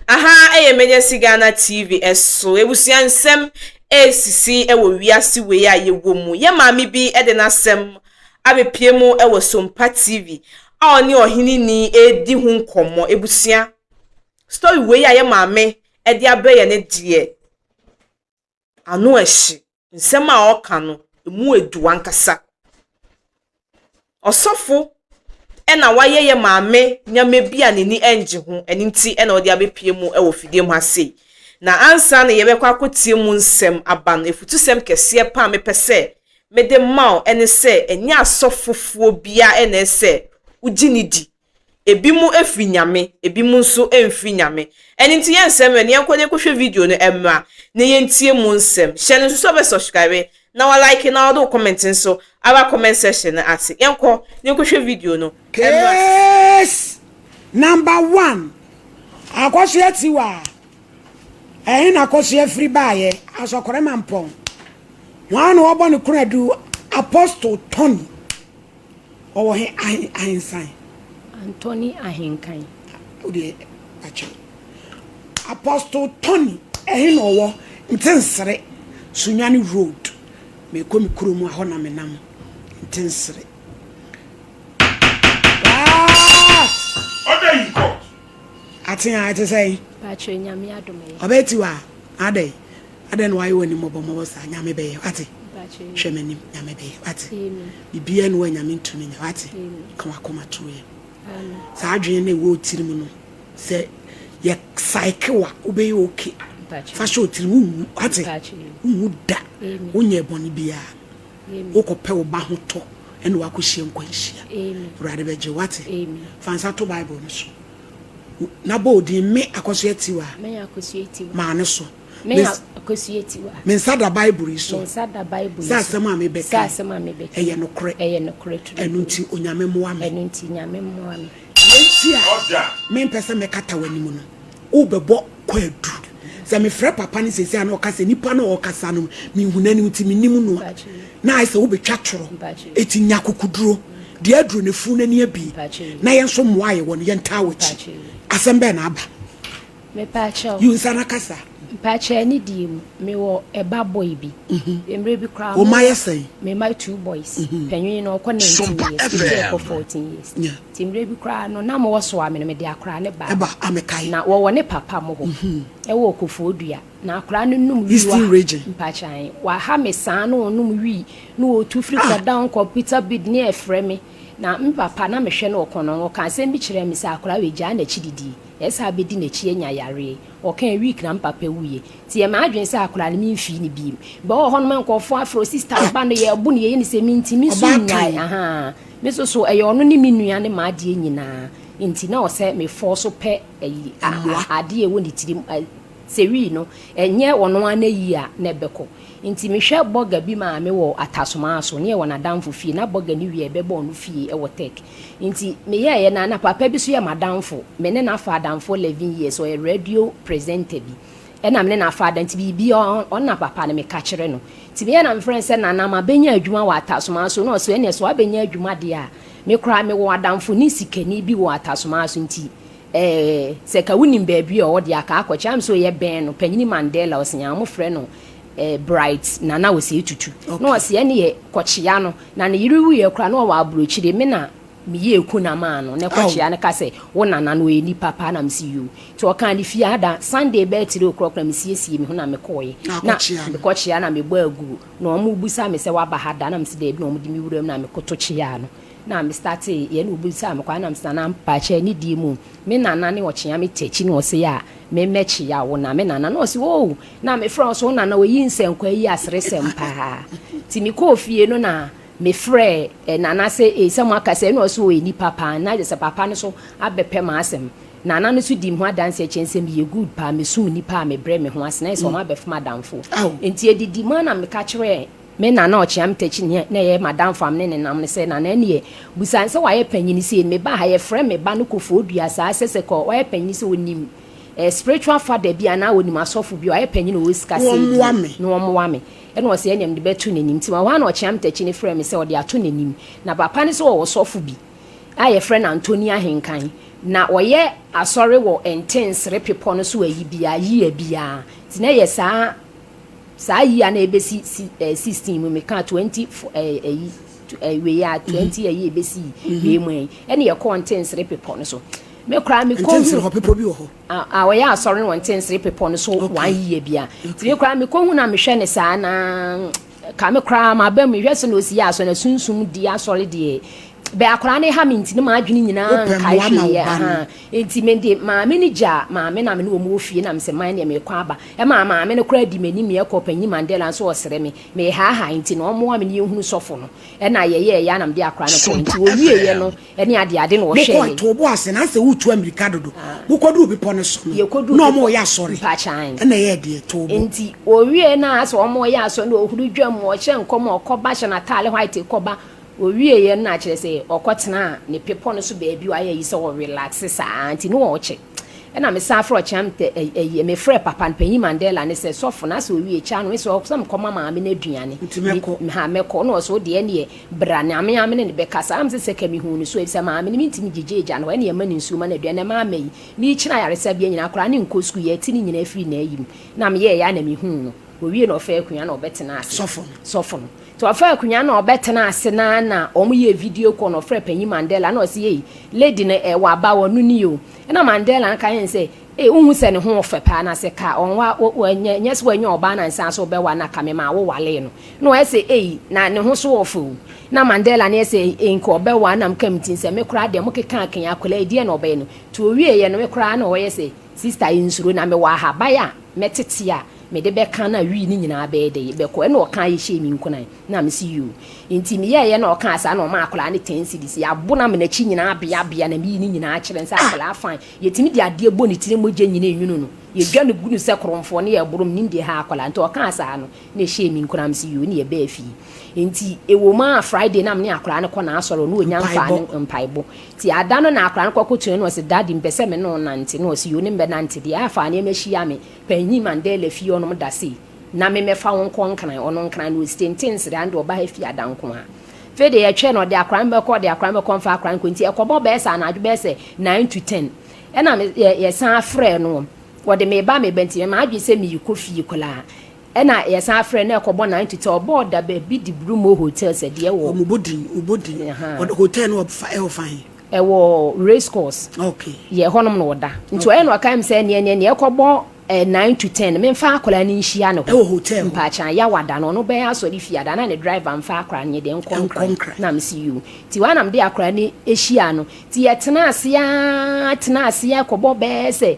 Aha ɛyɛ Emergency Ghana TV ɛso. Ebusua nsɛm ɛresisi ɛwɔ wiase wei a yɛwɔ mu. Yɛ maame bi ɛde n'asɛm abɛpie mu ɛwɔ Sompa TV a ɔne ɔhene ni ɛredi ho nkɔmmɔ. Ebusua story wei a yɛ maame ɛde abrɛ yɛn ne deɛ ano ɛhye. Nsɛm a ɔka no emu edu ankasa. Ɔsɔfo ɛna wayɛ yɛ maame nyame bi a n'ani ngye ho ɛno nti ɛna ɔde abɛpie mu ɛwɔ fidie mu ha sei. Na ansa na yɛbɛkɔ akɔtie mu nsɛm aba no, efutusɛm kɛseɛ pa a mepɛ sɛ mede ma wo ɛne sɛ ɛnyɛ asɔfofoɔ bia ɛna ɛsɛ wogye ne di. Ebi mu efiri Nyame, ebi mu nso mfiri Nyame. Ɛno nti yɛn nsɛm no yɛnkɔ ne nkɔhwɛ video no ɛmmra na yɛntie mu nsɛm. Hyɛ no nso sɛ ɔbɛ subscribe na wa like na ɔde wo comment nso aba comment section no ase. Yɛnkɔ ne nkɔhwɛ video no ɛmmra. Case number one, Akosua Tiwa. Ɛhe na Akosua firi baayɛ? Asɔkɔrɛ Mampɔn. Wɔn na wɔbɔ ne kunadu Apostle Tony. Ɔwɔ he ahen ahensan? Anthony Ahenkan. Wodeɛ akyɛw. Apostle Tony ɛhe na ɔwɔ? Ntensere, Sunyani Road. Mekɔ me kurom a hɔ na menam. Ntensere. What? Order in court. Ate a ɛte sɛ Pakyɛ, Nyame adom yɛ. Ɔbɛyɛ Tiwa adɛn adɛn na wayɛ w'anim mmɔbɔmmɔbɔ saa? Nyame bɛyɛ, wate? Pakyɛ. Hwɛ m'anim, Nyame bɛyɛ, wate? Amen. Biribiara ne wɔ Nyame ntumi nyɛ, wate? Amen. Ka wakoma to yɛ. Amen. Saa adwene no ɛwɔ wo tirim no sɛ yɛ psyche wa wobɛyɛ okay. Pakyɛ. Fa hyɛ wo tirim, wonwu, wate? Pakyɛ. Wonwu da. Amen. Wonyɛ bɔne biara. Amen. Wokɔpɛ wo ba ho tɔ ɛne wakɔhyia nkwanhyia. Amen. Awurade bɛgye, wate? Amen. Fa nsa to Bible no so na bɔ odin me Akosua Tiwa. Me Akosua Tiwa. Maa ne so. Me Akosua Tiwa. Me nsa da Bible yi so. Me nsa da Bible yi sɛ so. Asɛm a mebɛka Sɛ asɛm a mebɛka. Ɛyɛ nokorɛ. Ɛyɛ nokorɛ turu. Ɛno nti Onyame mmoa me. Ɛno nti Nyame mmoa me. Nti a Order. mempɛ sɛ mɛkata w'anim no, wobɛbɔ kwaadu sɛ mefrɛ papa no sɛsi a na ɔka sɛ nipa no a ɔkasa no mehu n'anim nti menim no a Mpakyɛ. na ayɛ sɛ wobɛtwa torɔ. Mpakyɛ. Ɛti nya kokoduro deɛ aduro ne funu n'ani abi Mpakyɛ. na yɛn nso mmoa yɛ wɔ no yɛntaa w'akyi. Mpakyɛ. Asɛm bɛɛ na aba? Mepakyɛw. Yi nsa na kasa. Mpakyɛ, ne die mu mewɔ ɛba boy bi. Mmerɛ bi koraa Wo ma yɛ sɛn? Me ma two boys. Panyin no ɔkɔ 19 Sompa years, ebi FM. ɛkɔ 14 years. Nti mmerɛ bi koraa no na mewɔ so a me no mede akwaraa ne ba. Ɛba amekae. Na wɔwɔ ne papa mo hɔ. Ɛwɔ Kofoɔ Dua. Na akwaraa no num wii. Eastern Region. Mpakyɛn waha me saa na ɔnum wii na ɔtu firi kɔdan kɔ Peter Bid ne ɛfrɛ me. Na me papa na mehwɛ no ɔkɔ no ɔka asɛm bi kyerɛ me sɛ akwaraa wei gyaa n'akyi didi. Ɛsɛ abɛdi n'akyi anya yareɛ. Ɔka week na me papa wuyɛ. Nti yɛ maa adwene sɛ akwaraa no memfii ne biem. Bɛ wɔ hɔnom nkɔfoɔ afrɛ o sister ɔba no yɛbo no yɛyɛ ne sɛ mentimi so Ɔbaatan. nnyae. Aha. Me so so ɛyɛ ɔno ne me nua ne m'adeɛ nyinaa. Nti na ɔsɛ mefɔ so pɛ ɛyi Mmoa. Adeɛ a ɛwɔ ne tirim sɛ wii no ɛnyɛ ɔno ara n'ayi a na ɛbɛkɔ. Nti mehwɛ bɔga bi maame wɔ Atasomaa so ne yɛwɔ n'adamfo fie na bɔga ne wie ɛbɛbɔ ɔno fie ɛwɔ Tech. Nti meyɛɛyɛ na papa bi so yɛ m'adamfo. Me ne n'afa adamfo 11 years, ɔyɛ radio presenter bi. Ɛna me ne n'afa ada nti biribi ɔno na papa no meka kyerɛ no. Nti meyɛ na mefrɛ no sɛ nana mabɛnya adwuma wɔ Atasomaa so na ɔsɛ ɛneɛ sɛ wabɛnya adwuma deɛ a me koraa mewɔ adamfo ne sikani bi wɔ Atasomaa so nti sɛ ka wonim baabi a ɔwɔ deɛ aka akɔkyɛ am sɛ ɔyɛ bɛn no panyini Mandela ɔsɛ wɔfrɛ no Bright Nana Ɔsɛ Tutu. Na ɔsɛ ɛne yɛ kɔkyea no na ne yere wuyɛ koraa na ɔwɔ aburokyire me na meyɛ eku na maa no ne kɔkyea no ka sɛ wo nana no ɔyɛ nipa paa na mesi yoo. Nti ɔkaa ne fie ada Sunday bɛyɛ 3 o'clock na mesiesie me ho na mekɔɔyɛ Na na akɔkyea no. mekɔkyea na mebɔ agu na ɔmo busa me sɛ waba ha da na mesi daabi na ɔmo de me wura mu na mekoto kyea no na me start yɛ na obusa me kwan na mesi nana mpakyɛ ne die mu me nana ne ɔkyea me tɛkyi na ɔsɛ yɛ a me mɛkyea wo na me nana na ɔsɛ o na mefrɛ wo so wo nana oyi nsɛnkwa yi aseresɛm paa. Nti mekɔɔ fie no na mefrɛ nana sɛ sɛ mo aka sɛ ɛna ɔsɛ ɔyɛ nipa paa na gye sɛ papa no so abɛpɛ m'asɛm. Nana no so di me ho adanseɛ kyɛn sɛ meyɛ good paa, mesum nipa a mebrɛ me ho ase na yɛ sɛ ɔmo abɛfom adamfo. Aw. Nti edidi mu a na meka kyerɛ me nana ɔkyea me takyi ne na ɛyɛ madamfo am ne ne nam no sɛ nana ɛneɛ busan sɛ wayɛ panyini sei meba ha yɛfrɛ me ba no Kofoɔ Dua saa sɛ kɔ wayɛ panyini sɛ onim spiritual father bi anaa onim asɔfo bi wayɛ panyini wɔ sika sɛ Wɔmmoa me. na wɔmmoa me. Ɛna ɔsɛ ɛnea mede bɛto n'anim. Nti ma hɔ a na ɔkyea me takyi ne frɛ me sɛ ɔde ato n'anim na papa no sɛ ɔwɔ sɔfo bi. a yɛfrɛ no Anthony Ahenkan. Na ɔyɛ asɔre wɔ Ntensere bepɔ no so ayi biara, year biara. Nti na ɛyɛ saa saa year na ɛbɛsi si eh, 16 mu meka 20 eh, ayi eh, wei a 20 ayi ɛbɛsi wei mu yi ɛne yɛkɔɔ Ntensere bepɔ no so. Me koraa mekɔ Ntensere hɔ bepɔ bi wɔ hɔ. A ɔyɛ asɔre no wɔ Ntensere bepɔ no so one year bia. Nti me koraa mekɔhu na mehwɛ ne saa na ka me koraa maba mu hwɛ sɛ na ɔsi yɛ asɔre na sunsum di asɔre deɛ bɛ akwaraa no ha me nti ne m'adwene nyinaa nkae hwee yɛ aha. Nti me de maame no gya maame na me ne wɔn wɔ fie na me sɛ man deɛ mekɔ aba. Ɛma maame no koraa di m'anim yɛkɔ panyin Mandela nso ɔsrɛ me mehaahaa nti na ɔmmoa me ne yɛhunu sɔfo no. Ɛna yɛyɛɛ yɛ na mede akwaraa no kɔɔ nti wɔwieɛ no ɛne ade ade na ɔhwɛɛ Mokɔɔ yɛn. too bo ase na asɛ woretu amirika dodo. Mokɔduruu bepɔ no so no, Yɛkɔduruu na bepɔ wɔreyɛ asɔre. Mpakyɛw. Ɛna ɛyɛɛ deɛ? Too bo. Nti wɔwiee no a asɛ wɔreyɛ asɔre no ɔhuri dwam, ɔhyɛ nkɔm, ɔkɔba hyɛ n'ataale white kɔba. Ɔwieeɛ no na kyerɛ sɛ ɔkɔtenaa ne bepɔ no so baabi ɔayɛ ayi sɛ ɔrelaxe saa nti no ɔkyɛ. Ɛna mesan frɛ ɔkyea me ayi mefrɛɛ papa no panyin Mandela ne sɛ sɔfo no asɛ ɔwie kyɛ ano mesɛ sɛ mekɔma maame no aduane. Nti mɛkɔ. Me ha mɛkɔ na ɔsɛ wodeɛ ɛneɛ Bra na me ara me ne no bɛkasa. Na mese, Sɛ ka mehuu no so, efisɛ maame no, mentumi ngyigye agya no hɔ, ɛnna yɛma no nsuo ma no aduane. Na maama yi, merekyini ayaresabea nyinaa, akwadaa no nkɔ sukuu, yɛte ne nyinaa firi n'ayi mu. Na meyɛeɛ ara na mehuu no. Wɔwie no, ɔfaa akonnwa na ɔbɛtenaa ase. Sɔfo no. Sɔfo no. Nti ɔfaa akonnwa na ɔbɛtenaa ase no ara na wɔyɛɛ video call na ɔfrɛɛ Panyin Mandela na ɔse, Ei, lady no, ɛ, waba, ɔno nie o. Ɛnna Mandela no ka kyerɛɛ no sɛ, Ei, wonhu sɛ ne ho ɔfɛ paa na sɛ ka ɔnwa, wo, ɛnyɛ, ɛnyɛ sɛ wanya ɔbaa na nsan so wobɛwa na ka memaa wo walee no. Na ɔyɛ sɛ ei, na ne ho so ɔfɛ o. Na Mandela no yɛ sɛ ei, nka ɔbɛwa na meka me ti sɛ me koraa deɛ mokeka aka yi akwadaa yi deɛn na ɔbɛyɛ no. Nti ɔwieeɛ no me koraa na ɔyɛ sɛ sister yi nsuro na mewɔ ahaban a mɛtete a mede bɛka na wii no nyinaa bɛyɛ dɛ bɛkɔ. Ɛna ɔka yɛ hyɛɛ me nkuran na mese yoo. Nti meyɛeɛ na ɔkaa saa na ɔmaa akwadaa no ten cedis. Yɛabo no ama n'akyi nyinaa abeabea na meyi ne nyinaa kyerɛ no sɛ akwadaa fine. Yɛtumi de adeɛ bɔ ne tiri mogya nyina nwunu no. Yɛdwa no gu no sɛ korɔmfoɔ ne yɛboro menim deɛ ɛha akwadaa. Nti ɔkaa saa no na ɛhyɛɛ me nkuran mese yoo ne yɛbaa fie. Nti ɛwɔ mu ara Friday na mene akwadaa no kɔ n'asɔre ɔno ɔnya mfaa ne mpaebɔ. Nti ada no na akwadaa no kɔ kɔtua no ɔse daddy mpɛ sɛ me ne wo nante na ɔse yoo ne mbɛnante deɛ a faa nneɛma hyia me panyin Mandela fie ɔnom da sei na me mɛfa wo nkɔ Nkran ɔno Nkran no ɔsi tenten sere ande ɔba ha fie ada nko ara. Afei deɛ yɛtwɛn no ɔde akwadaa no bɛkɔ ɔde akwadaa no bɛkɔ mfa akwadaa no nkɔ nti ɛkɔbɔ bɛyɛ sɛ anadwo bɛyɛ sɛ 9 to 10 ɛna me yɛ yɛsan frɛ no ɔde me ba me ba nti m'adwene sɛ merekɔ fie koraa ɛna yɛsan frɛ no ɛkɔbɔ 9 to 10 ɔbɔɔ da baabi de Brumo Hotel sɛ deɛ wɔ. Ɔmo bɔ din ɔbɔ din ɔde hotel no ɔfa ɛwɔ fan. Ɛwɔ race course. Yɛ hɔnom na ɔda nti ɔyɛ na ɔka mi sɛ neɛ neɛ neɛ ɛkɔbɔ 9 to 10 memfa akwadaa no nhyia ne hɔ. Ɛwɔ hotel hɔ. Mpaakyan yawada no ɔno bɛyɛ asɔre fie ada na ne driver mfa akwadaa no nyɛ deɛ nkɔ Nkran na mesi yoo nti wɔn anam de akwadaa no ahyia no nti yɛtena ase aa tena ase kɔbɔ bɛyɛ sɛ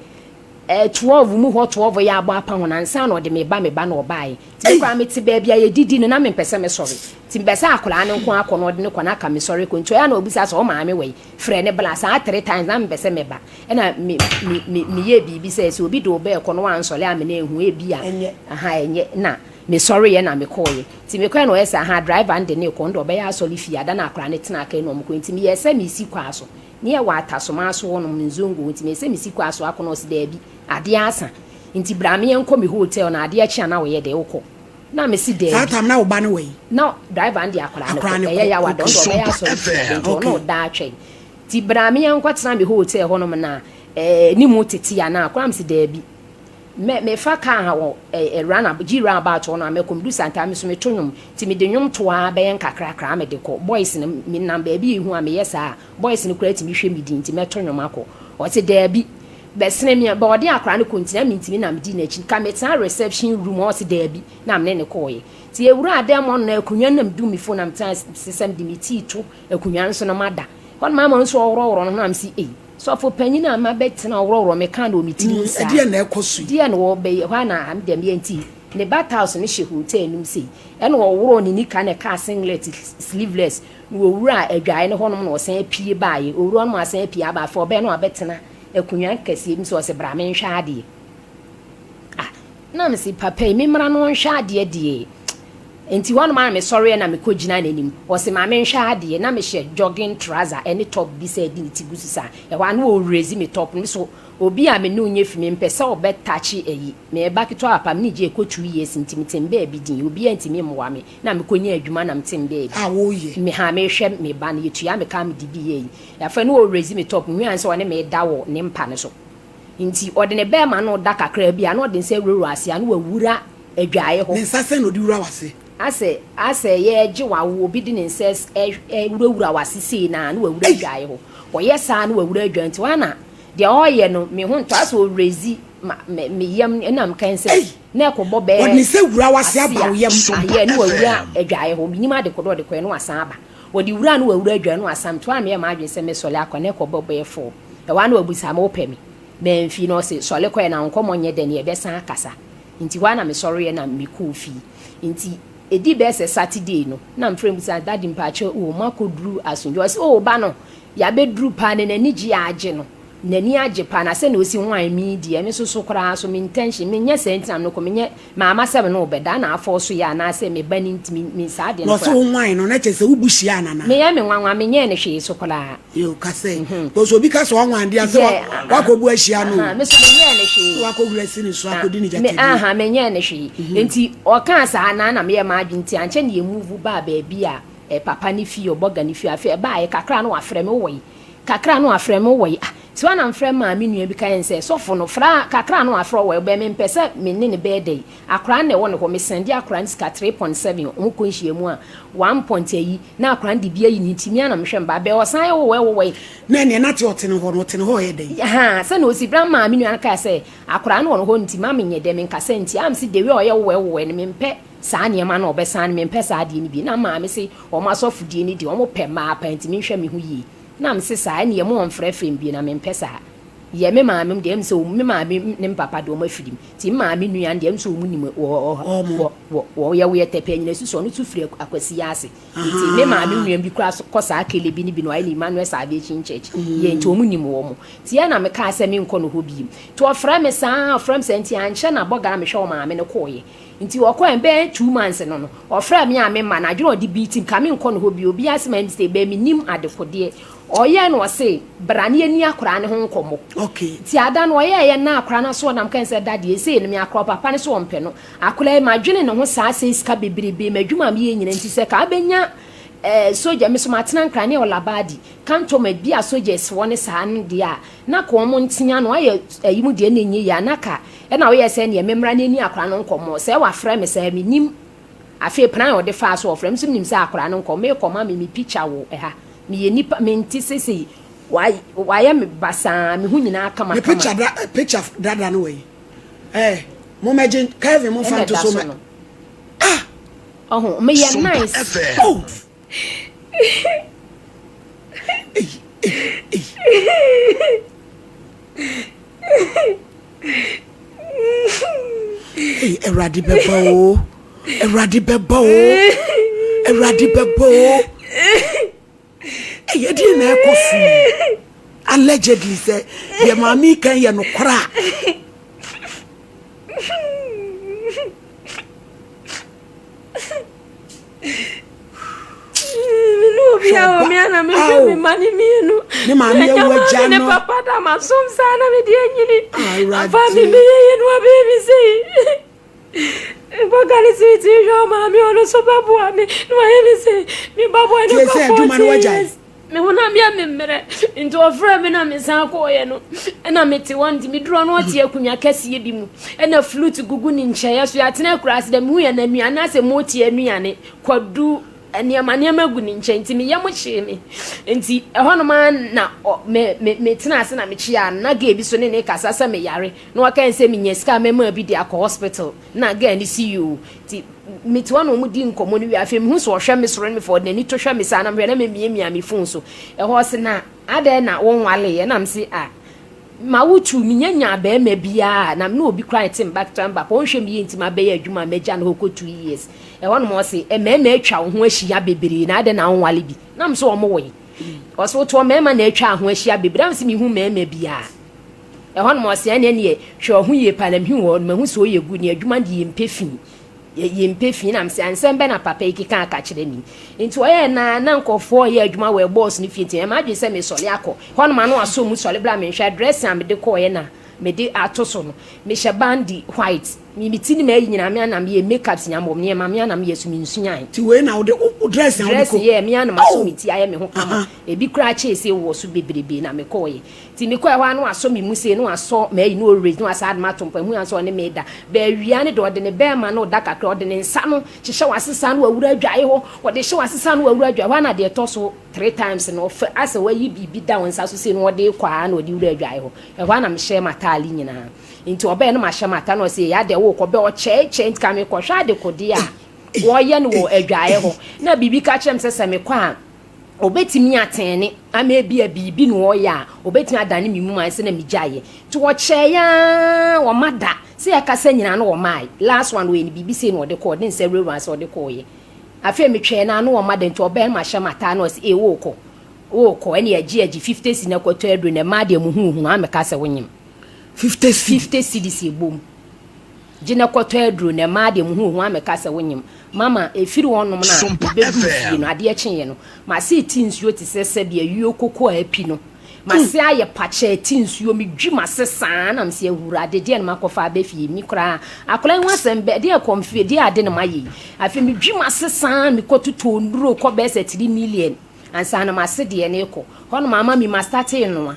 12 mu hɔ 12 yɛ abɔ apa ho na nsa na ɔde me ba me ba na ɔbaeɛ nti me koraa mete baabi a yɛdidi no na mempɛ sɛ mesɔre nti mpɛ sɛ akwadaa no nko akɔ na ɔde ne kɔ na aka mesɔre kɔ nti ɔyɛ na ɔbisa sɛ ɔmaame wɔ yi frɛ ne bla saa three times na mempɛ sɛ meba ɛna me me me meyɛ biribi sɛ sɛ obi de wo bɛɛkɔ no wansɔre a me na ehu ebi a aha ɛnyɛ na mesɔre yɛ na mekɔɔyɛ nti mekɔɛ na ɔyɛ sɛ aha driver no de ne kɔ no de ɔbɛyɛ asɔre fie ada na akwadaa no tena aka na ɔmo kɔ nti meyɛ sɛ mesi kɔ aso ne yɛ wɔ atasoma so hɔnom nzongo nti meyɛ sɛ mesi kɔ aso akɔ na ɔsi daabi adeɛ asa nti bra me yɛnkɔ me hotel na adeɛ kye a na wɔyɛ de wokɔ na mesi daabi. Saa time na wo ba no wɔ yi. Na driver no de akwadaa no kɔ ɛyɛ yawa dɔn de ɔbɛyɛ asɔre fie nti ɔno ɔda atwɛn nti bra me yɛnkɔ tena me hotel hɔnom na ne mu tete a na akwadaa mi si daabi mɛ mefa kaa ha wɔ ɛɛ run gyi run about hɔ no a mɛkɔ medu santa mi so meto nwom nti mede nwom to a bɛyɛ nkakrakra mede kɔ boys no menam baabi ehu a meyɛ saa boys no koraa tumi hwɛ me din nti mɛto nwom akɔ ɔte daabi bɛsene me bɛ ɔde akwadaa no kɔ nti na mentumi na medi n'akyi ka metena reception room ɔse daabi na mene ne kɔɔyɛ nti ewura adan mu ɔno na akonnwa nam du me phone na metena sesɛm de me tii to akonnwa no so na mada hɔ no mama nso ɔworɔworɔ no ho na mesi ei sɔfo panyin a ma bɛtena ɔworɔworɔ me ka na wɔ me tirim saa ɛdeɛ na ɛkɔ so yi deɛ na wɔbɛyɛ hɔ a na am dɛm yɛ nti ne bat house no hyɛ hotel no mu sei ɛna ɔworɔ ne nika na ɛka singlet sleeveless na wɔwura adwaeɛ no hɔnom na ɔsan apue baeɛ owura no asan apue aba afei ɔbɛn no abɛtena akonnwa kɛseɛ bi sɛ ɔsɛ bra menhwɛ adeɛ ah na mesi papa yi memmra no ɔnhwɛ adeɛ deɛ. Nti hɔnom ara na mesɔreɛ na mekɔgyinaa n'anim. Ɔse ma menhwɛ adeɛ, na mehyɛ jogging trouser ɛne top bi sɛ ɛde ne ti gu so saa. Ɛhɔ ara na ɔrezi me top no, me so obi a me ne wo nyɛ fi mempɛ sɛ ɔbɛ touch ayi. Me ba ketewa papa me ne gye ɛkɔ 2 years nti mete mbaabi din, obiara ntumi mmoa me. Na mekɔnya adwuma na mete mbaabi. A woyɛ. Me ha mehwɛ me ba no, yɛtua me ka mede bi yɛ ayi. Afei na ɔrezi me top, mehuaa sɛ ɔne me da wɔ ne mpa no so. Nti ɔde ne bɛɛma no da kakraa bi a na ɔde nsa awurawura ase a na wawura adwaeɛ hɔ. Ne nsa sɛn na ɔde wura w'ase? Asɛ asɛ yɛregye w'awo obi de ne nsa wurawura w'ase sei no a na wawura adwaeɛ hɔ. Ɔyɛ saa na wawura adwaeɛ nti hɔ na deɛ ɔreyɛ no me ho ntɔ asɛ ɔrezi ma me me yam ɛna meka sɛ na ɛkɔbɔ bɛɛ Ɔde ne nsa wura w'ase aba wo yam. Ayɛ na wawura adwaeɛ hɔ menim ade kɔdɔ ɔde kɔɛ na wasan aba. Wɔde wura na wawura adwaeɛ na wasan nti hɔ a meyɛ m'adwene sɛ mɛsɔre akɔ na ɛkɔbɔ bɛyɛ 4. Ɛhɔ ara na wabisa me, Wopɛ me? Mamfi na ɔse, Sɔre kɔ ɛ, na wo nkɔmmɔ nyɛ dɛ na yɛbɛsan akasa. Nti hɔ ara na mesɔreeɛ na mekɔɔ fie. Nti ɛdii bɛyɛ sɛ Saturday no, na mefrɛ no bisa no, Daddy mpakyɛw o, moakɔduru asomdwoeɛ? Ɔse, Oh, wo ba no, yɛabɛduru paa na n'ani gye a agye no. N'ani agye paa na sɛnea ɔsi whine me yi deɛ, me nso so koraa so me intention, menyɛ saa nti na mekɔ, menyɛ Mamma sɛ me ne wo bɛda na afɔɔ so yɛ anaasɛ me ba no nti me me saa adeɛ Na no ɔse koraa. wo nwan no na kyerɛ sɛ wo bu hyia anana? Meyɛ me nwanwa menyɛɛ no hwee so koraa. Yoo ka sɛ because obi ka sɛ ɔnwan deɛ sɛ Yeah, wakɔ bu ahyia no o. Me so menyɛɛ no hwee. Na wakɔ huri asi ne so akɔdi ne Me gyatadie. aha menyɛɛ no hwee. Nti ɔkaa saa na na meyɛ m'adwene nti ankyɛ na yɛ move baa baabi a eh, papa no fie ɔbɔga no fie afei ɛbaeɛ kakra na wafrɛ me wowɔ he? Kakra na wafrɛ me wowɔ he? Ah Tiwa na mfrɛ maa me nua bi ka yɛn sɛ, Sɔfo no, fra kakra na wafrɛ wo ɛ, mempɛ sɛ me ne no bɛyɛ dɛ yi. Akora no na ɛwɔ ne hɔ, me sɛnde akora no sika 3.7, ɔmo kɔ nhyiamu a, one point ayi, na akora no de bi ayi ne ti, me ara na mehwɛ me ba, bɛ ɔsan yɛ wowɔ ɛ wowɔ ɛ. Na ɛneɛ na te ɔte ne hɔ no, ɔte ne hɔ ɔyɛ dɛn? Ahaa, sɛnea ɔsi bra maa me nua no kae sɛ, akora no wɔ ne hɔ nti ma menyɛ dɛ, menkasa nti, a mese the way ɔyɛ wowɔ ɛ wowɔ ɛ no, mempɛ saa nneɛma no a ɔbɛsan no, mempɛ saa adeɛ no bi. Na maame se, wɔn asɔfodie no deɛ, wɔn pɛ mmaa paa nti menhwɛ me ho yie. Na mese saa ɛneɛ mo ɔnfrɛfrɛ me bio na mempɛ saa. Yɛ me maame mo deɛ ɛm sɛ me maame ne me papa deɛ ɔmo afiri mu nti me maame nua no deɛ ɛm sɛ ɔmo nim wɔ wɔ wɔ wɔ yɛ woyɛ tɛpɛ nyina susu ɔno nso firi akwasi ase nti me maame nua bi koraa so kɔ saa kele bi ne bi no ayɛ ne Emmanuel Salvation Church yɛ nti ɔmo nim wɔ mo nti yɛ na mekaa sɛ menkɔ no hɔ bio nti ɔfrɛ me saa ɔfrɛ me saa nti ankyɛ na bɔga na mehwɛ wɔ maame no kɔɔyɛ Nti ɔkɔɛ bɛyɛ 2 months no no ɔfrɛɛ me a me ma no adwene a ɔde beat me ka me nkɔ ne hɔ bio obiara se mayɛ mistake bɛɛ me nim adekodeɛ ɔyɛɛ no ɔse bra ne yɛni akoraa no ho nkɔmmɔ Okay. nti ada no ɔyɛɛyɛ na akoraa no aso ɔnam kae sɛ daddy esei no me akoraa ɔpapa no so ɔmpɛ no akoraa yi madwene ne ho saa sɛe sika bebrebe m'adwuma a meyɛ nyina nti sɛ ka abɛnya eh, soja me so matena nkran ne ɔlabadi cantonment bi a soldiers wɔ ne saa no deɛ a na ka wɔn ntea no ayɛ ayi mu deɛ na ɛnyɛ yie a na ka Ɛna ɔyɛɛ sɛ neɛ memmra na ɛni akwadaa no nkɔmmɔ. Sɛ wafrɛ me saa, mennim afei plan a ɔde faa so ɔfrɛ me. Nso menim sɛ akwadaa no nkɔmmɔ. Merekɔ ma me, me picture wɔ ɛha. Meyɛ nipa, mente sesei. Wayɛ me basaa, me ho nyinaa kama kama. Me picture da, picture dada no wɔ yi. Eh, mo mɛgye, Kevin mo fa nto so mɛ. Ah! Ɔho, meyɛ nice. Oh! Ei, ei, ei. Ei, Awurade bɛba o. Awurade bɛba o. Awurade bɛba o. Ei, ɛdeɛ na ɛkɔ so yi. Allegedly sɛ deɛ maame yi kan yɛ nokorɛ a. Me ne obi a wɔ me a na mehwɛ me mma ne mmienu. Ne maame awu agya no. Ne papa da ma som saa na mede anyini. Afa me meyɛ yɛ no abɛyɛ me sei. Bɔga ne sɛ ti hwɛ ɔmaame ɔno so bɛboa me na wayɛ me sei. Me ba bɔ ne kɔ 14 years. Me honam yɛ me mmerɛ nti ɔfrɛɛ me na mesan kɔeɛ no ɛna mete hɔ nti meduru hɔ no ɔte akonnwa kɛseɛ bi mu ɛna flute gugu ne nkyɛeɛ so yɛatena akuraase dɛ mehu yɛ na nnuane asɛ moti anuane kwadu nneɛma nneɛma gu ne nkyɛn nti me yam hyee me nti ɛhɔnom ara na me me metena ase na mekyea no na gay bi so ne ne kasa sɛ meyare na waka sɛ menya sika mɛma bi de akɔ hospital Na girl no si yoo. Nti mete hɔ na wɔn di nkɔmmɔ no wie afei mehu sɛ ɔhwɛ me soro ne me fam ɔde n'ani to hwɛ me saa na mehwɛ na memiamia me phone so. Ɛhɔ ɔse na adɛn na wonwaleeɛ na mese ah ma wo tu menya nyaa barima biara na me ne obi koraa nte mba ketewa mba pa ɔnhwɛ me yie nti mabɛyɛ adwuma a magya no hɔ kɔ 2 years. Ɛhɔ nom ɔse mmarima atwa wo ho ahyia bebree na adɛn na wonwale bi na mese wɔn woe. Ɔse wotoɔ mmarima na atwa ho ahyia bebree na mese mehu mmarima biara. Ɛhɔ nom ɔse ɛneɛ neɛ hwɛ ɔho yie paa na mehu wɔ no mahu sɛ ɔyɛ good ne adwuma deɛ yɛmpɛ fi. Yɛmpɛ fi na mesɛ nsɛm bɛ na papa yi keka aka kyerɛ me yi. Nti ɔyɛɛ na na nkurɔfoɔ yɛ adwuma wɔ bɔs no fie nti ɛma adwene sɛ mesɔre akɔ hɔnom ano asɔ mu sɔre bra menhwɛ dressing a mede kɔɔeɛ na mede ato so no mehyɛ bandi white me me ti ne m'ayi nyinaa me ana meyɛ makeups nyinaa mewɔ nneɛma me ana meyɛ so mensuae. Ti wei na wode wo dress na wode kɔ. Dress yɛ me ana masɔ me ti ayɛ me ho kama ebi koraa kyɛɛ sei wɔ so bebrebe na mekɔɔeɛ. Nti mekɔɛ hɔ a na wasɔ me mu sei na wasɔ m'ayi na ɔraise na wasan de m'ato mpa mu hu sɛ ɔne me da. Bɛawia no deɛ ɔde ne bɛɛma no da kakra ɔde ne nsa no hyehyɛ w'ase saa na wawura adwae hɔ ɔde hyɛ w'ase saa na wawura adwae hɔ a na deɛ ɛtɔ so three times no ɔfɛ asɛ wayi biribi da wo nsa so sei na ɔde kɔ a na ɔde wura adwae hɔ. Ɛhɔ a na mehyɛ m'ataale nyinaa. Nti ɔbɛɛ na mahyɛ m'ataale na ɔse ei adɛn worekɔ bɛ ɔkyɛɛkyɛɛ nti ka mekɔhwɛ adekodeɛ a wɔyɛ no wɔ adwaeɛ hɔ na biribi ka kyerɛ me sɛ sɛ mekɔ a Obetumi atɛne ama ebia biribi na ɔreyɛ a, obetumi adane me mum ayɛ sɛ na megyaeɛ. Nti ɔkyɛeɛ ara, ɔma da. Sɛ yɛkasa nyinaa na ɔmae. Last one ɔyɛ no biribi sei na ɔde kɔɔ, ɔde ne nsa wurawuraa ase ɔde kɔeɛ. Afei metwɛn no ara na ɔma da nti ɔbaeɛ na mahyɛ m'ataade na ɔse ee worekɔ, worekɔ ɛne agye agye 50 cedis na kɔtɔ aduro na mmaa deɛ mo ho hunu amɛka sɛ wonyem. 50 cedis. 50 cedis ɛbom. Gye na kɔtɔ aduro na mmaa deɛ mo ho hu amɛka sɛ wonyem. Mama, ɛfiri hɔ nom no a mebɛduu fie no, adeɛ kyeeɛ no, m'ase rete nsuo te sɛ sɛdeɛ ayuo koko a api no. M'ase ayɛ pakyɛ rete nsuo, medwi m'ase saa na mese, Awurade, deɛn na makɔfa aba fie yi? Me koraa, akwadaa yi ho asɛm bɛ, deɛ ɛkɔm fie, deɛ ade na mayɛ yi? Afei medwi m'ase saa, mekɔtotɔɔ nnuro kɔ bɛyɛ sɛ 3 million ansa na m'ase deɛ no rekɔ. Hɔ nom ama me, mastate renoa.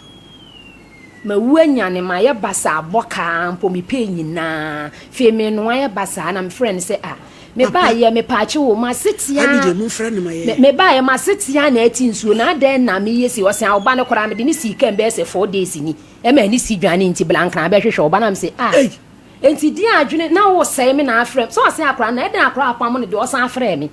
Mawu anyane mayɛ basaa bɔ kaa mpo me pay nyinaa fei me noa yɛ basaa na me frɛ no sɛ ah me baa yɛ me paakye wo masetea me baa yɛ masetea na ɛte nsuo na adɛn na me yɛ si ɔsɛn a ɔba no koraa me de ne sii kam bɛyɛ sɛ 4 days ni ɛma ani si dwane nti blankran bɛhwehwɛ ɔba na me sɛ ah nti deɛ adwene na wo sɛe me na afrɛ sɛ ɔsɛn akora na ɛdɛn akora apam no deɛ ɔsan afrɛ me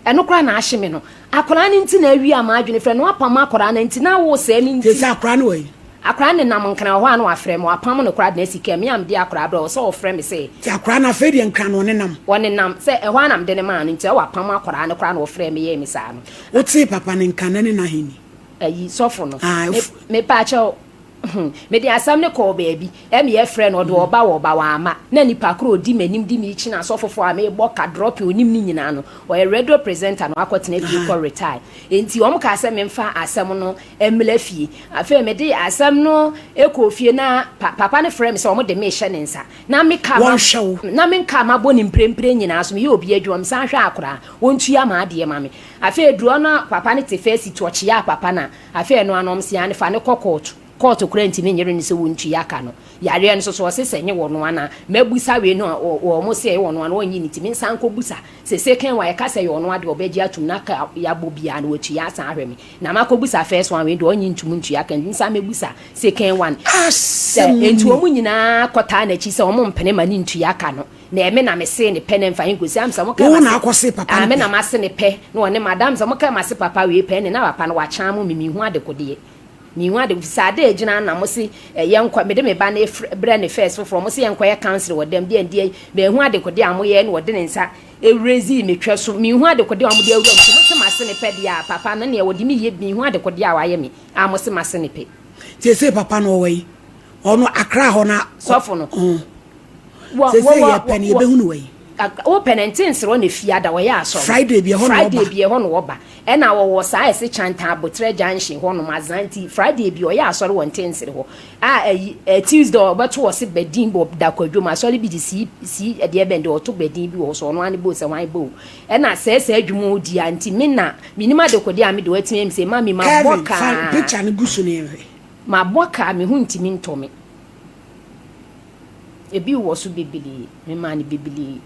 Ɛno koraa na ahye me no. Akwadaa no nti na awia m'adwene frɛ no wapam akwadaa no nti na wosɛe me nti. Sese akwadaa no wɔ he? Akwadaa no nenam Nkran wɔ hɔ a na wafrɛ me wapam no koraa de no asi kaa me a mede akwadaa brɛ wo sɛ ɔfrɛ me sɛ. Nti akwadaa no afei deɛ Nkran na ɔnenam? Ɔnenam sɛ ɛhɔ a na mede no maa no nti wapam akwadaa no koraa na ɔfrɛɛ me yɛɛ me saa no. Wotee papa no nka na ne n'ahenni? Ayi sɔfo no. Me mepaakyɛw. Mede asɛm no kɔɔ baabi, ɛna yɛfrɛɛ no, ɔde ɔba wɔ ɔba, wamma. Na nipa koro a ɔdi m'anim di me akyi no asɔfofoɔ a mebɔ ka, dropping, ɔnim ne nyinaa no, ɔyɛ radio presenter na wakɔtena fie kɔ retire. Enti wɔn kaa sɛ memfa asɛm no mmra fie. Afei mede asɛm no kɔɔ fie na pa, papa no frɛɛ me sɛ wɔn de me rehyɛ ne nsa. Na me kaa ma, Wɔnhwɛ wo. na me nkaa mabɔ ne mprempren nyinaa so, meyɛ obi adwuma, mesan hwɛ akwadaa, wɔntua m'adeɛ ma me. Afei aduru hɔ no papa no te first seat, ɔkyeaa papa no a, Afei ɛno ano ɔmo se aane fa no kɔ kɔɔto, kɔɔto koraa ntumi nyere no sɛ wɔntua ka no, yareɛ no soso ɔse sɛ nye wɔno ana, mabusa wei no a ɔmo se ɛyɛ wɔno ana ɔnnye no nti mensan nkɔ busa, sɛ second one yɛka sɛ ɛyɛ ɔno a deɛ ɔbɛgye atum na ka yabɔ biaa no watua asan ahwɛ me, na makɔ busa first one wei deɛ ɔnnye ntum ntua ka nti mensan mɛbusa second one, sɛ Asɛm nti ni. ɔmo nyinaa kɔtaa n'akyi sɛ ɔmo mpene ma no ntua ka no. Na ɛme na mese ne pɛ na ɛmfa he nkosi am sɛ mo kɛ Wo na mase akɔse papa ah no me pɛ. na mase ne pɛ na ɔne madam sɛ mo kɛ mase papa wei pɛ ne na papa no wakyan mo me menhu adekodeɛ menhu ade fisɛ ade agyina na mo se eh, yɛnkɔ mede me ba no efrɛ brɛ ne first foforɔ mo se yɛnkɔ yɛ council wɔ dɛm deɛ ndeɛ menhu adekodeɛ a mo yɛ na ɔde ne nsa ewurezi me twɛ so menhu adekodeɛ a mo de awura mu sɛ mo se mase ne pɛ deɛ a papa no neɛ wɔde me yɛ menhu adekodeɛ a wayɛ me a mo se mase ne pɛ. Seesei papa no ɔwɔ he? Ɔno Accra hɔ na. Sɔfo no. Wɔ Seesei wɔ yɛpɛ no yɛbɛhu no wɔ he? Wopɛ no nte nserɛ na fiada wɔyɛ asɔre. Friday bi ɛhɔ na Friday ɔba. bi ɛhɔ na ɔba. Ɛna wɔwɔ saa ɛse Chantan Aboterɛ junction hɔ nom Azan nti Friday bi ɔyɛ asɔre wɔ Ntensere hɔ. A ɛyi ɛ Tuesday ɔbɛto ɔse badin bɔ da kwadwom asɔre bi de sii sii ɛdeɛ bɛn deɛ ɔto badin bi wɔ hɔ sɛ ɔno ara ne boo sɛ hwan boo. Ɛna sɛɛ saa adwuma ɔdi a nti me na menim adekodeɛ a me de watumi ayɛ me sɛ mummy mabɔ Kevin fa kaa. picture no gu so na yɛnhwɛ. Mabɔ kaa me ho ntumi ntɔ me. Ebi wɔ so bebree. Memaa no bebree.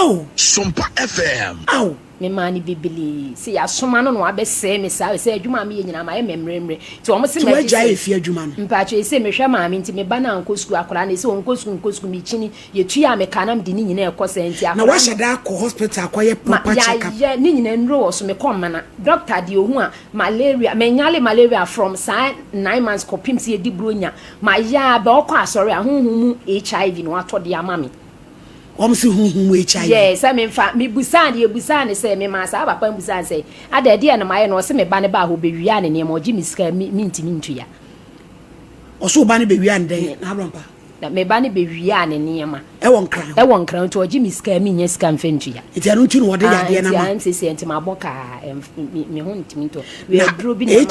Ao! Sompa FM. Ao! Memaa no bebree. Sɛ yɛasoma no na wabɛsɛe me saa, sɛ adwuma a meyɛ nyinaa mayɛ mmerɛmmerɛ. Nti wɔn se Nti mɛgye woagyae sɛ. efie adwuma no? Mpakyɛ ese mehwɛ maame nti me ba no ankɔ sukuu, akwadaa no ese ɔnkɔ sukuu nkɔ sukuu, mekyini, yɛtua me ka na mede ne nyinaa ɛkɔ saa nti Na akwadaa no. woahyɛ da akɔ hospital akɔyɛ Ma proper check up? yɛayɛ ne nyinaa nnuro wɔ so, mekɔ Mmana, doctor deɛ ohu a malaria, menyale malaria from saa 9 months kɔpem sɛ yɛdi buronya. Mayɛ a bɛ ɔkɔ asɔre a honhom mu HIV na watɔ de ama me. Wɔn se honhom mu HIV. Yɛɛ sɛ me nfa me busaa no yɛ busaa no sɛ me maa saa papa no busaa no sɛ adɛn ɛdeɛn na mayɛ no ɔse me ba no baa hɔ ɔbɛ wiaa ne nneɛma ɔgye me sika me me ntumi ntua. Ɔse wo ba no bɛ wiaa no dɛn na abrɔmpa. Na me ba no bɛwiaa ne nneɛma. Ɛwɔ Nkran hɔ. Ɛwɔ Nkran nti ɔgye me sika a mennya sika mfa ntua. Nti ɛno nti na ɔde yadeɛ no ama wo. Nti seesei nti mabɔ kaa me ho ntumi ntɔ. Na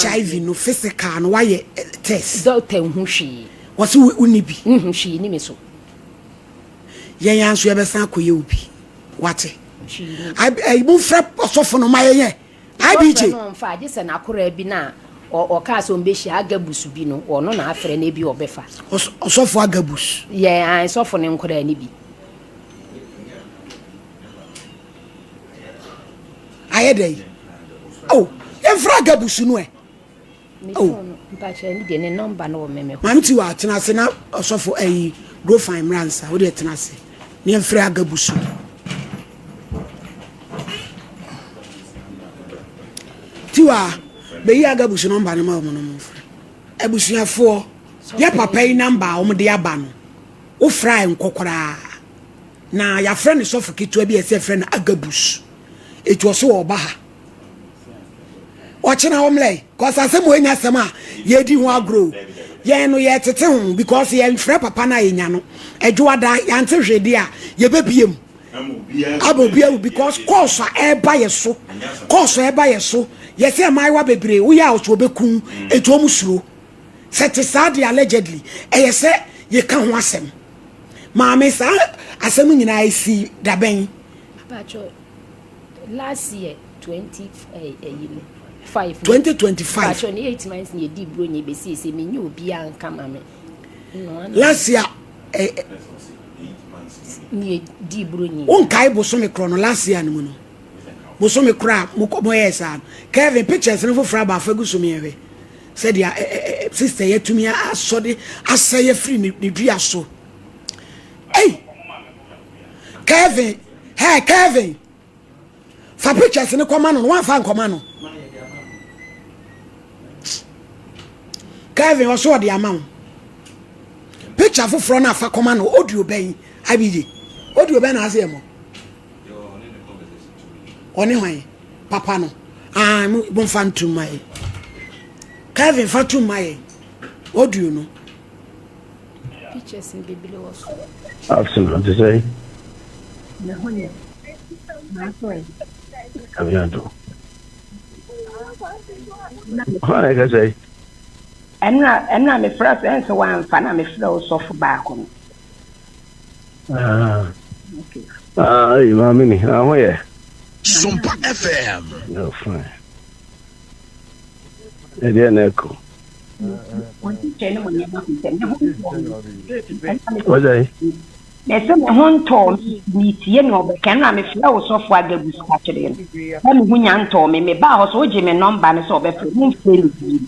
HIV no physical no woayɛ test? Doctor nhu hwee. Wɔse wonni bi? Nhu hwee ni me so. Yɛn ara nso yɛbɛsan akɔyɛ wo bi. Wate? Momfrɛ ɔsɔfo no ma yɛnyɛ. IBJ. Ɔfrɛ no ɔmfa agye sɛ n'akoraa bi na ɔkaa sɛ ɔmbɛhyia Agabus bi no ɔno na afrɛ no ebi ɔbɛfa. Ɔsɔfo Agabus. Yɛ an sɔfo ne nkoraa no bi. Ayɛ dɛ yi. Oh, yɛmfrɛ Agabus no ɛ. Me phone no, mpakyɛ ne deɛ ne number no wɔ me me hɔ. Maame Tiwa tena ase na ɔsɔfo ayi Grofine mmra nsa, wo deɛ tena ase na yɛmfrɛ Agabusu. Tiwa, bɛyi Agabusu number no ma wɔn no mfrɛ. Abusuafoɔ, yɛ papa yi number a wɔn de aba no, wofrɛ a nkɔ koraa. Na yɛafrɛ no sɔfo ketewa bi a ɛsɛ yɛfrɛ no Agabus. Eti ɔso ɔba ha. Ɔkyena ɔmlɛ yi cause asɛm wei nyɛ asɛm a yɛdi ho agorɔ o. Yɛn no yɛtete ho because yɛnfrɛ papa no a yɛnya no. Adwoada yɛante hwee deɛ a yɛbɛbie mu ama obi ahu because course a ɛreba yɛ so course a ɛreba yɛ so yɛsɛ mmaayewa bebree woyɛ a ɔsɛ ɔbɛku eti wɔn suro sɛ te saa deɛ allegedly ɛyɛ sɛ yɛka ho asɛm maame saa asɛm nyinaa esi dabɛn. Last year 20 ɛyi eh, no 5 2025 Patrɔ ne 8 months ne yɛdi buro nyɛ bɛsi ɛsɛ menye obiara nka ma me. Last year eh, eh, ne yɛdi buro nyɛ. Wonkae bosome korɔ no last year no mu no bosome korɔ a moyɛɛ saa no Kevin pictures no foforɔ aba afa gu so meɛhwɛ sɛdeɛ eh, eh, sister yɛatumi asɔde asɛe afiri ne dua so. Ei! Kevin, hey Kevin, fa pictures no kɔma no no wamfa nkɔma no. Kevin ɔso ɔde ama wo. Picture foforɔ no afa kɔma no audio bɛn abigye audio bɛn na ase yɛ mɔ. Ɔne hwan papa no ah mo mfa ntum ma yɛ. Kevin fa tum ma yɛ audio no. Pictures no bebree wɔ so. Afternoon, te sɛ. Me ho yɛ. M'aso ɛ. Nyame adom. Hwan na ɛkasa yi? Ɛnna ɛnna mefrɛ sɛ ɛnsɛ wamfa na mefrɛ wo sɔfo baako no. Ah, okay. Ah, ayi maame ni, ah, ho yɛ. Sompa FM. No, fine. Ɛdeɛ na ɛkɔ. What's Mese me ho ntɔɔ me metie nea ɔbɛka na mefrɛ wo sɔfo Agabus ka kyerɛ no na me ho nya ntɔɔ me mebaa hɔ so wogye me nɔmba no sɛ ɔbɛfrɛ momfrɛ no bio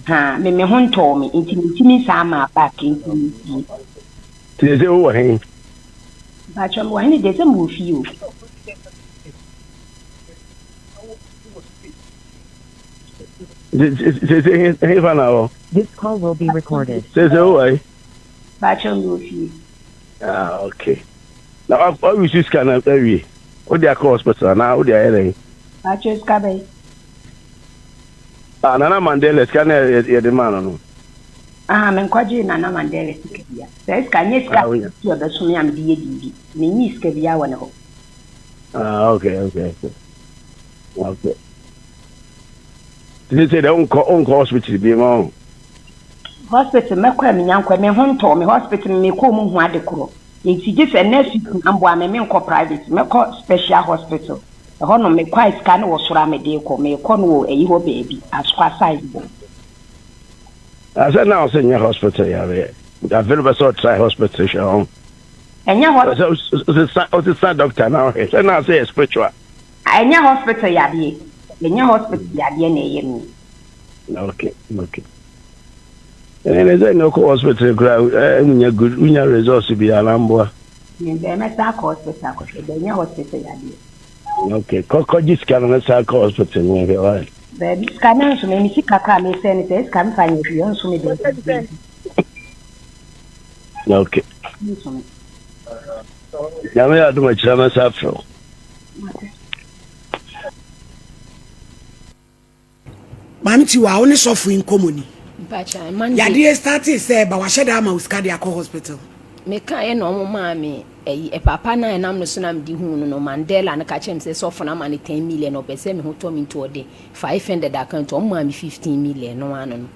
ha me me ho ntɔɔ me nti mentumi nsan maa back nti metie. Nti sɛ wowɔ he? Mpakyɛ mewɔ hene deɛ sɛ mewɔ fie o. Sese hefa na wɔ? This call will be recorded. Sese wowɔ he? Mpakyɛ mewɔ fie. Ah, okay. Na wawi si sika na awie. Wode akɔ hospital anaa wode ayɛ dɛn? Mpakyɛ sika bɛn? Ah, Nana Mandela sika na yɛde maa no no. Ah, menkɔgyee Nana Mandela sika bia. Saa sika nyɛ sika Ah, wonya. a ɛbɛso me a mede yɛ biribi. Menyii sika biara wɔ ne hɔ. Ah, okay, okay, okay. Okay. Sɛ sɛ dɛ wonkɔ wonkɔ hospital bi ma wo. Hospital mɛkɔ a menya nkɔ me ho ntɔɔ me hospital mekɔ mu hu ade korɔ nti gye sɛ nurse na mboa me menkɔ private mɛkɔ special hospital ɛhɔ nom mekɔ a sika no wɔ soro a mede kɔ mekɔ no wɔ ayi hɔ baabi asokwa side hɔ. Asɛ na ɔsɛ nyɛ hospital yareɛ afei no bɛ sɛ ɔtry hospital hwɛ ho. Ɛnyɛ hospital. Ɔsesa ɔsesa doctor na ɔhwɛ sɛ na asɛ yɛ spiritual. Ɛnyɛ hospital yadeɛ ɛnyɛ hospital yadeɛ na ɛyɛ me. Okay okay. Ɛnɛ ne sɛ ne ɔkɔ hospital kura ɛnya good wonya results bi anamboa. Bɛn mɛsa akɔ hospital akɔhwɛ bɛn nyɛ hospital yadeɛ. Okay kɔ kɔgye sika no mɛsa akɔ hospital no hwɛ why. Baabi sika no nso me sika kora mesɛ ne sɛ sika mfa nyɛ hwee ɔnso me baabi. Okay. Nso me. Nyame yɛ adom akyira mɛsa afrɛ wo. Maame Tiwa, wo ne sɔfo yi nkɔmmɔ ni. Mpakyɛ, Monday. Yadeɛ startee sɛ ɛba wahyɛ da ama wo sika de akɔ hospital? Mekaeɛ na wɔn maa me ɛyi, papa no a ɛnam no so na mede huu no no, Mandela no ka kyerɛɛ me sɛ sɔfo no ama no ten million na ɔpɛ sɛ me ho tɔ me nti ɔde 500 aka nti wɔn maa me 15 million no ano no.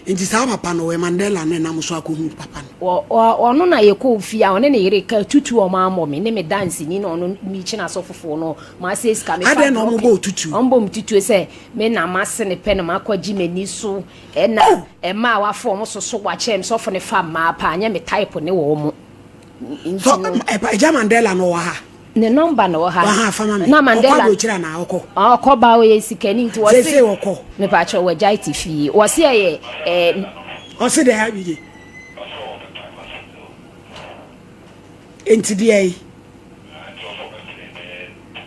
Nti saa papa no ɔyɛ Mandela no ɛnam so akɔhu papa no? Wɔ, wɔ, ɔno na yɛkɔɔ fie a ɔne ne yere ka tutu wɔn ammɔ me ne me danseni na ɔno mekyina asɔfofoɔ no masɛ sika mefa Adɛn na wɔn drɔke bɔ wo tutu? wɔn bɔ me tutuo sɛ Me na m'ase ne pɛ na makɔgye m'ani so ɛna Oh! ɛmaa a wafa wɔn so so wakyerɛ me sɔfo ne fa mmaa paa nyɛ me type ne wɔn nti So no. ɛgya Mandela no ɔwɔ ha? Ne number na ɔwɔ ha. Wɔ ha fa ma me. Na Ɔkɔ Mandela aburokyire anaa ɔkɔ? Ɔkɔ ba ɔyɛ sikani nti wɔse. Seesei ɔkɔ. Mepakyɛw wagyae te fie wɔse ɛyɛ ɛɛ. Ɔse dɛn Abigye? Enti deɛn?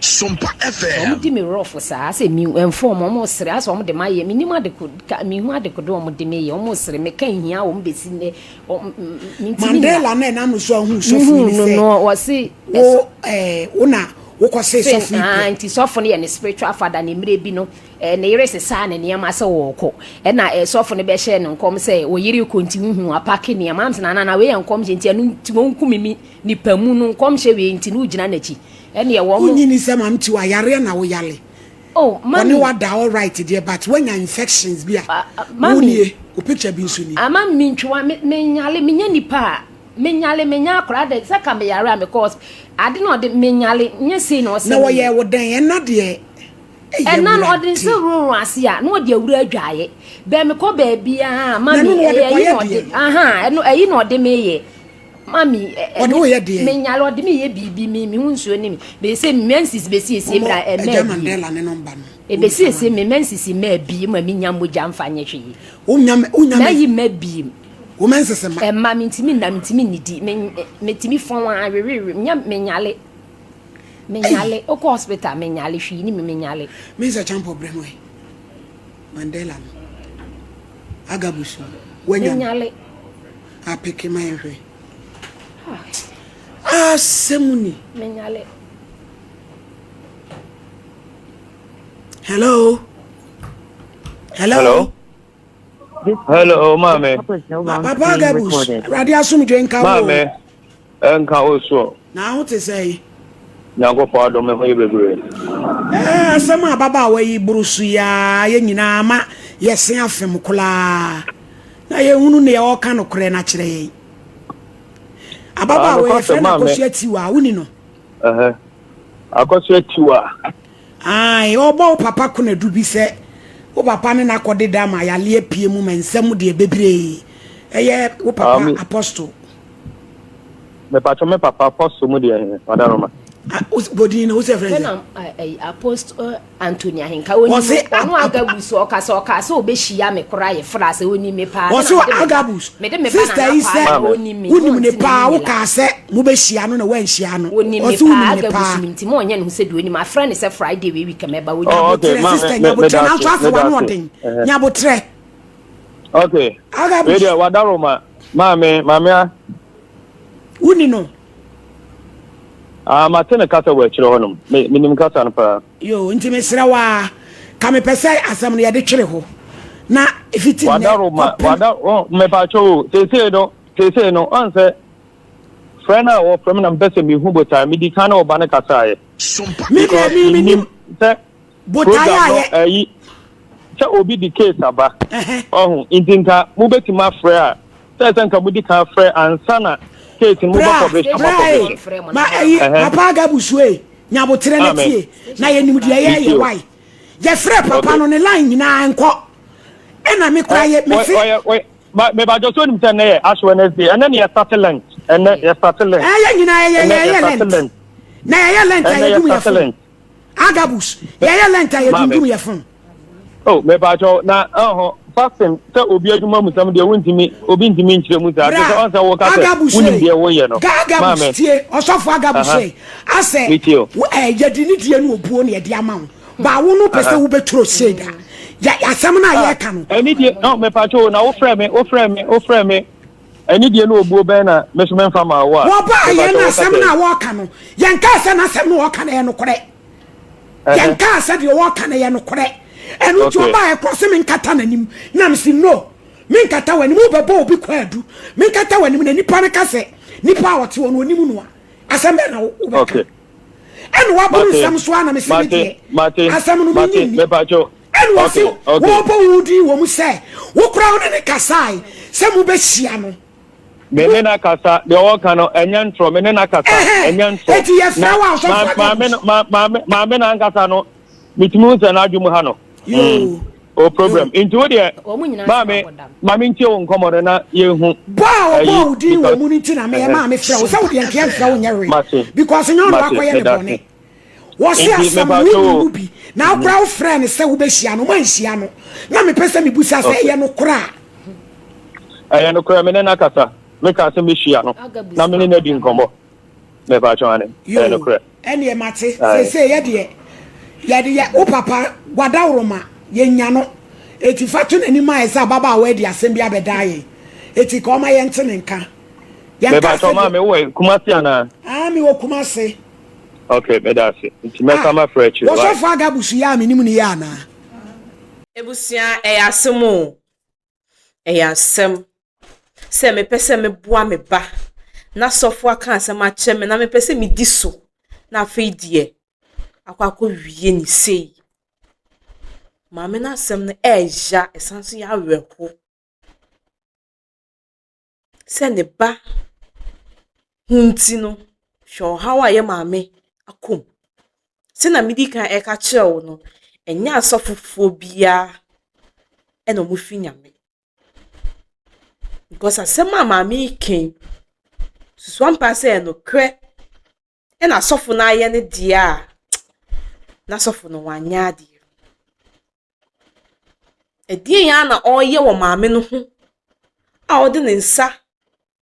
Sompa FM. Wɔn di me rough saa asɛ mi ɛnfɔ wɔn wɔn sere asɛ wɔn de ma yɛ mi nim adeko ka mi hu adekode wɔn de me yɛ wɔn sere me ka nhia wɔn besi nnɛ wɔn mi ntumi Mandela nna. na ɛnam no so ahu sɔfo yi ne no sɛ no wɔse wo ɛɛ wo na wokɔ se sɔfo yi pɛ. Nti sɔfo no yɛ ne spiritual father ne mmerɛ bi no ɛɛ ne yere sesaa ne nneɛma sɛ wɔɔkɔ ɛna ɛɛ sɔfo no bɛhyɛɛ no nkɔm sɛ wɔ yere kɔ nti huhu apake nneɛma am sɛ na na wei yɛ nkɔmhyɛ nti ɛno nti wɔn nku me nipa mu no nkɔmhyɛ wei nti no wogyina n'akyi ɛneɛ wɔn. Wonyini sɛ maame tiwa yareɛ na wo yale. Oh mami. Ɔne wada all right deɛ but wanya infections bi a. Mami. Wo nie wo picture bi nso ni. Ama mi ntwewa me me nyale me nyɛ nipa a me nyale me nyɛ akora de sɛ ka me yare a me kɔ ade na ɔde me nyale nyɛ sei na ɔsɛ. Na wɔyɛ wo dɛn ɛna deɛ. Ɛna no ɔde nsa wurawura ase a na ɔde awura adwaeɛ bɛn me kɔ baabiara mami ɛyɛ ɛyi na ɔde aha ɛno ɛyi na ɔde me yɛ. Mami, ɔde wo yɛ deɛ. Menyare ɔde me yɛ biribi me me ho nsuo ne me bɛsɛ me menses bɛsiesie mmerɛ a ɛmɛ bi. Mandela ne nɔmba no. Ɛbɛsiesie me menses mɛ bi ma me nya mogya mfa nyɛ hwee. Wonya wonya mɛyi mɛ bi. Wo menses ma. Ɛma me ntumi nna me ntumi nnidi me metumi fɔn a wewewe nya menyale menyale okɔ hospital menyale hwee ne me menyale. Me nsa champo brɛ mo ɛ Mandela no Agabus no wanya no. Menyale. Apeke ma yɛnhwɛ. Asɛm ni. Menyale. Hello. Hello. Hello. Hello, maame. Papa Agabus, Awurade asomdwe nka wo. Maame, nka wo so. Na ho te sɛ yi. Nyankopɔn adom me ho yɛ bebree. Ɛɛ asɛm a ababaawa yi boro so yi ara yɛn nyinaa ma yɛse afem koraa. Na yɛhunu nea ɔreka nokorɛ no akyerɛ yɛn. Ababaawa yi yɛfrɛ no Akosua Tiwa, woni no? Akosua Tiwa. Ae, ɔbɔ wo papa konadu bi sɛ wo papa ne no akɔdeda ma yale apue mu ma nsɛm deɛ bebree. Ɛyɛ wo papa Apostle. Mepatwɔ me papa apostle mu deɛ he wadaroma. Bodin no wosɛ frɛ sɛ. Apostle Anthony Ahenka onim Wɔse ɔno Agabus ɔka sɛ ɔka sɛ ɔbɛhyia me koraa yɛ fra sɛ onim me paa Wɔse Agabus mede me ba sister nana yi paa sɛ na onim me wonim ne ɔnte paa n'anim wokaa sɛ mobɛhyia no na woanhyia no onim me Ɔse paa wonim ne Agabus paa nim nti ma ɔnyɛ ne ho sɛ deɛ onim afrɛ ne sɛ Friday wei week mɛba onim Oh, okay, Nyabotrɛ ma sister me me nyabotrɛ meda nanso ase asɛ meda wano ase. ɔden Ɛhɛ. nyabotrɛ Okay. Wei Agabus deɛ wadaroma maame maame a. Woni no Ah, mate ne kasa wɔ akyire hɔnom. Me menim kasa no paa. Yoo, nti mesrɛ wo ara, ka mepɛ sɛ asɛm no yɛde twere hɔ na ɛfiti nnɛ Wadaroma, kɔpem. wada, oh, mepaakyɛw o, seesei no, seesei no, ɔn sɛ, frɛ no a wɔfrɛ me na mepɛ sɛ mehu botae, medi kan ne ɔba no kasaeɛ. Me deɛ Because me menim menim sɛ botae program a no, yɛ. ɛyi, sɛ obi de case aba, Ɛhɛ. ɔho, nti nka mobɛtumi afrɛ a, sɛ sɛ nka modi kan frɛ ansa na case no mobɛ Bra, publish ama bra ee, publish. ma ɛyi, Ɛhɛ. Papa Agabusue, nya aboterɛ na Amen. tie, na yɛnim deɛ yɛyɛ, Metie o. why? Yɛfrɛ papa Okay. no, ne line nyinaa nkɔ, ɛna me koraa yɛ, mese. Ɔyɛ, ɔyɛ, ma, mebadwo so onim sɛ ɛnɛ yɛ Ash Wednesday, ɛnɛ ne yɛ start Lent, ɛnɛ yɛ start Lent. Ɛɛ, yɛn nyinaa yɛyɛ, Ɛnɛ yɛ yɛyɛ start Lent. Lent. Na yɛyɛ Lent a Ɛnɛ yɛ yɛdum yɛ start fon. Lent. Agabus, yɛyɛ Lent a yɛdundum yɛ fon. Oh, mepatwɔ na ɔho fasting sɛ obi adwuma mu sɛm deɛ wontumi obi ntumi nkyerɛ mu saa te sɛ ɔn sɛ woka sɛ Agabus wonim ei, deɛ woyɛ no Ga Agabus maame tie, ɔsɔfo Agabus aha ei, asɛ metie o wo ɛɛ yɛde ne die ne obuo na yɛde ama wo, ba wo no pɛ sɛ aha wobɛturo shade a, yɛ asɛm no a ah yɛreka no. ɛne die no mepatwɔ o na wofrɛ me wofrɛ me wofrɛ me ɛne die ne obuo bɛn na me so memfa ma wo a Wɔbaa yɛn mepatwɔ na woka asɛm sɛ no a wɔreka no, yɛnkaa sɛ n'asɛm no a ɔka no yɛ nokorɛ. ɛhɛ Yɛnkaa sɛ deɛ wɔreka no yɛ nokorɛ. Ɛno nti ɔbaeɛ korɔ se menkata n'anim na mese no menkata w'anim wobɛbɔ obi kwaadu menkata w'anim na nipa no ka sɛ nipa a ɔte hɔ no ɔnim no a asɛm bɛn na wobɛka ɛna waboro nsɛm so a na mese me deɛ asɛm no menyi nni ɛna wɔse wɔbɔ wo din wɔ mu sɛ wo koraa wo ne ne kasae sɛ mobɛhyia no Me ne no akasa, deɛ ɔreka no, ɛnyɛ ntorɔ, me ne no akasa, ɛnyɛ ntorɔ. Eti yɛfrɛ wo a ɔsɔfo Maame no, maame, maame no ankasa no, metumi hu sɛ n'adwene mu ha no. Yoo. O problem. Nti wo deɛ, maame, maame ntie wo nkɔmɔ no na yɛnhu. Bɔ a ɔbɔɔ wo din wɔ mu no nti na meyɛ maame frɛ wo sɛ wo deɛ nkeɛ mfrɛ wo nyɛ hwee because nyɛ ɔno akɔyɛ ne bɔne. Wɔse asɛm no wonni mu bi na wo koraa wofrɛɛ no sɛ wobɛhyia no moanhyia no na mepɛ sɛ mebusa sɛ ɛyɛ nokorɛ a? Ɛyɛ nokorɛ me ne no akasa mekaa sɛ mɛhyia no na me ne no adi nkɔmmɔ mepakyɛw ane ɛyɛ nokorɛ. Ɛneɛ mate seesei yɛdeɛ yɛde yɛ wo papa wadaworoma yɛnya no eti fa to n'anim ayɛ sɛ ababaawa adi asɛm bi abɛdaa yɛn eti ka ɔma yɛnte ne nka yɛnka Mepakyɛw maame wowɔ Kumasi anaa? Aa mewɔ Kumasi. Ok, meda ase. Nti mɛsan ah, mafrɛ akyire. Wɔsɔfo Agabus yi a menim no yɛ anaa? Abusua, ɛyɛ asɛm o. Ɛyɛ asɛm sɛ mepɛ sɛ meboa me ba na sɔfo aka asɛm akyerɛ me na mepɛ sɛ medi so na afei deɛ akɔ akɔwie ne sei. Maame no asɛm no ɛɛya, ɛsan so yɛ awerɛho. sɛ ne ba ho nti no, hwɛ ɔhaw a yɛn maame akɔ mu. Sɛnea medi kan reka kyerɛ wo no, ɛnyɛ asɔfofoɔ biara na wɔfi Nyame. Because asɛm a maame yi ka yi, susu ampa sɛ ɛyɛ nokorɛ ɛna asɔfo no ayɛ ne deɛ a, na sɔfo no wanyɛ adeɛ. Ɛdeɛn ara na ɔreyɛ wɔ maame no ho a ɔde ne nsa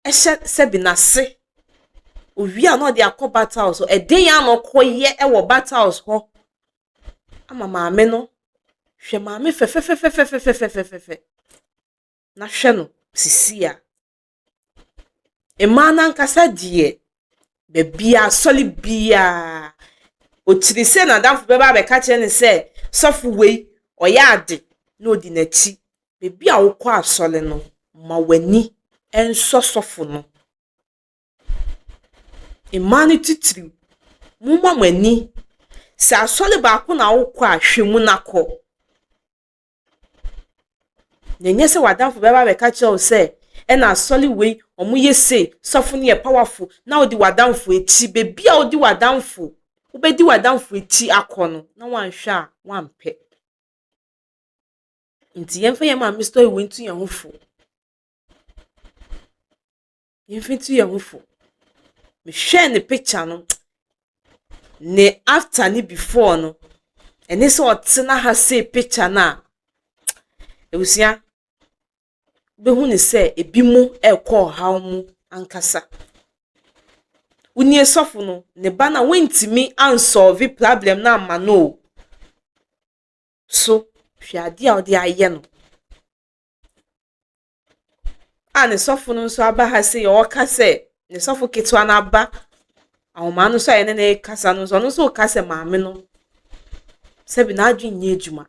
hyɛ sɛbi n'ase. Owie a na ɔde akɔ bat house hɔ. Ɛdeɛn ara na ɔkɔyɛ wɔ bat house hɔ ama maame no. Hwɛ maame fɛfɛfɛfɛfɛfɛfɛfɛ na hwɛ no sisi a. Mmaa no ankasa deɛ, baabiara, asɔre biara, ɔkyiri sɛ n'adamfo bɛba abɛka akyerɛ no sɛ sɔfo wei, ɔyɛ ade, na ɔdi n'akyi. Baabi a wokɔ asɔre no, ma w'ani nsɔ sɔfo no. Mmaa no titiriw, momma mo ani, sɛ asɔre baako na wokɔ a, hwɛ mu na kɔ. Na ɛnyɛ sɛ w'adamfo bɛba abɛka kyerɛ wo sɛ, ɛna asɔre wei, wɔyɛ sei, sɔfo no yɛ powerful, na wodi w'adamfo akyi. Baabi a wodi w'adamfo, wobɛdi w'adamfo akyi akɔ no, na woanhwɛ a, woampɛ. Nti yɛmfa yɛn maame story wei nto yɛn ho fo. Yɛmfa ntu yɛn ho fo. Mehwɛɛ ne picture no, ne after ne before no, ɛne sɛ ɔtena ha sei picture no a, abusua, wobɛhu ne sɛ ebinom rekɔ ɔhaw mu ankasa. Wonie sɔfo no, ne ba no a wantumi ansɔlve problem no amma no o. So hwɛ adeɛ a ɔde ayɛ no. A ne sɔfo no nso aba ha sei a ɔreka sɛ ne sɔfo ketewa no aba ahoma no so a yɛne no rekasa no nso ɔno nso reka sɛ maame no sɛbi n'adwene nyɛ adwuma.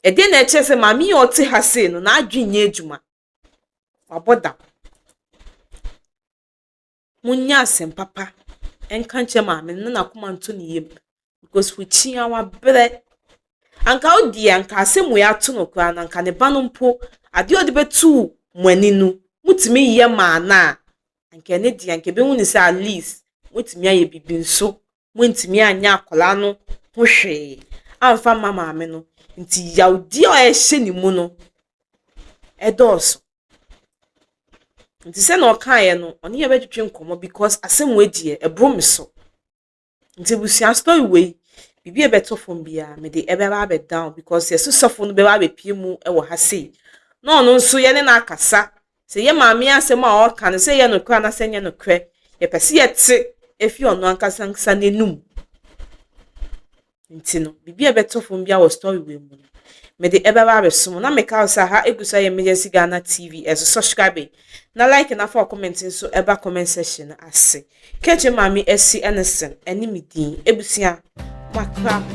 Ɛdeɛ na ɛkyerɛ sɛ maame yi a ɔte ha sei no n'adwene nyɛ adwuma. Wabɔ dam. Monyɛ asɛm papa nka nkyerɛ maame no na n'akoma nto ne yam because wakyia wabrɛ. Anka wo deɛ anka asɛm wei ato no koraa no anka ne ba no mpo adeɛ a ɔde bɛto mo ani no motumi yɛ maa no a anka ɛne deɛ anka ɛbɛhu ne sɛ at least motumi ayɛ biribi nso moantumi anyɛ akwadaa no ho hwee amfa mma maame no nti yawdie a ɛhyɛ ne mu no ɛdɔɔso. Nti sɛnea ɔkaeɛ no, ɔne yɛn bɛtwetwe nkɔmmɔ because asɛm wei deɛ, ɛboro me so. Nti abusua story wei, biribi a ɛbɛtɔ fam biara, mede ɛbɛba abɛdown because yɛso sɔfo no bɛba abɛpie mu wɔ ha sei. Na ɔno nso yɛne no akasa. Sɛ yɛ maame asɛm a ɔreka no, sɛ ɛyɛ nokorɛ anaasɛ ɛnyɛ nokorɛ, yɛpɛ sɛ yɛte efi ɔno ankasa ankasa n'anum. Nti no, biribi a ɛbɛtɔ fam biara wɔ story wei mu no, mede ɛbɛba abɛso mo. Na meka wo sɛ ha egu so ayɛ Emergency Ghana TV, ɛso subscribe na like na fa wo comment nso ɛba comment section no ase. Kɛkyɛ Maame Asi Ellison ɛne me din. Ebusua, makra mo.